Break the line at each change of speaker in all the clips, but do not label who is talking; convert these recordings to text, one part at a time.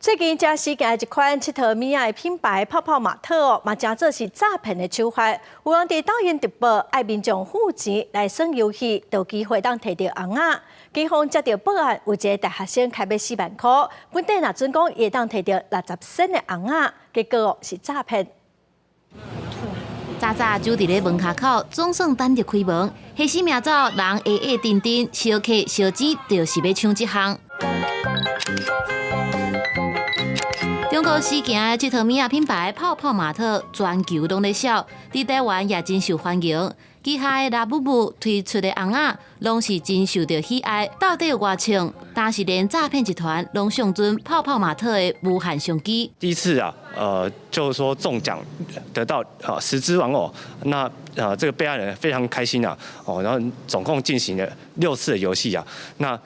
最近誠時行的一款𨑨迌物仔的品牌泡泡瑪特哦，嘛成做是詐騙的手法。有人佇抖音直播，愛民眾付錢來耍遊戲，就有機會當提著尪仔。警方接著報案，有一个大學生開欲4萬箍，本底若準講會當提著60仙的尪仔，結果是詐騙。
早早就佇咧門跤口，總算等著開門。彼死命走，人矮矮陣陣，相客相錢，就是欲搶這項。中國時行的𨑨迌物仔品牌泡泡瑪特，全球攏咧銷，佇台灣也真受歡迎。旗下的拉布布推出的尪仔，攏是真受著喜愛。到底有偌衝？但是連詐騙集團攏相準泡泡瑪特的無限商機。
第一次啊，就是說中獎得到10隻玩偶，那這個被害人非常開心啊，哦，然後總共進行了六次的遊戲啊，那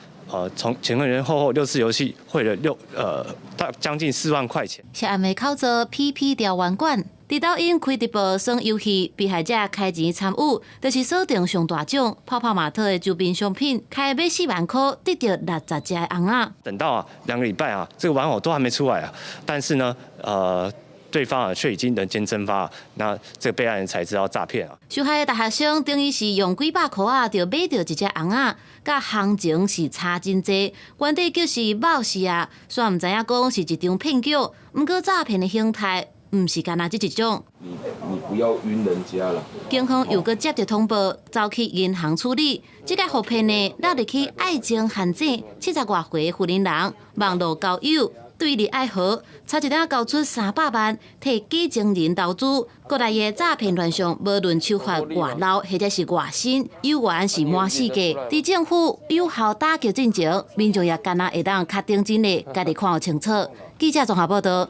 從前前後後六次遊戲匯了六大將近4萬塊錢。
涉案的口座 PP 調員館，佇抖音開直播耍遊戲，被害者開錢參與，就是鎖定上大獎泡泡瑪特的周邊商品，開欲4萬箍得著60隻的尪仔。
等到啊2個禮拜啊，這個玩偶都還沒出來啊，但是呢，對方啊卻已經人間蒸發，那這個被害人才知道詐騙啊。
受害的大學生等於是用幾百箍仔就買著一隻尪仔，佮行情是差真濟，原底就是冒死啊，雖然毋知影講是一場騙局，毋過詐騙的形態毋是干焦這一種。
你不要暈人家啦。
警方又閣接著通報，走去銀行處理。這个予騙的落入去愛情陷阱，70外歲婦人人網路交友。對你愛好，差一點交出300萬，替假情人投資。國內的詐騙亂象，無論手法偌老或者是偌新，猶原是滿世界。佇政府有效打擊進前，民眾也干焦會當較認真的，家己看予清楚。記者綜合報導。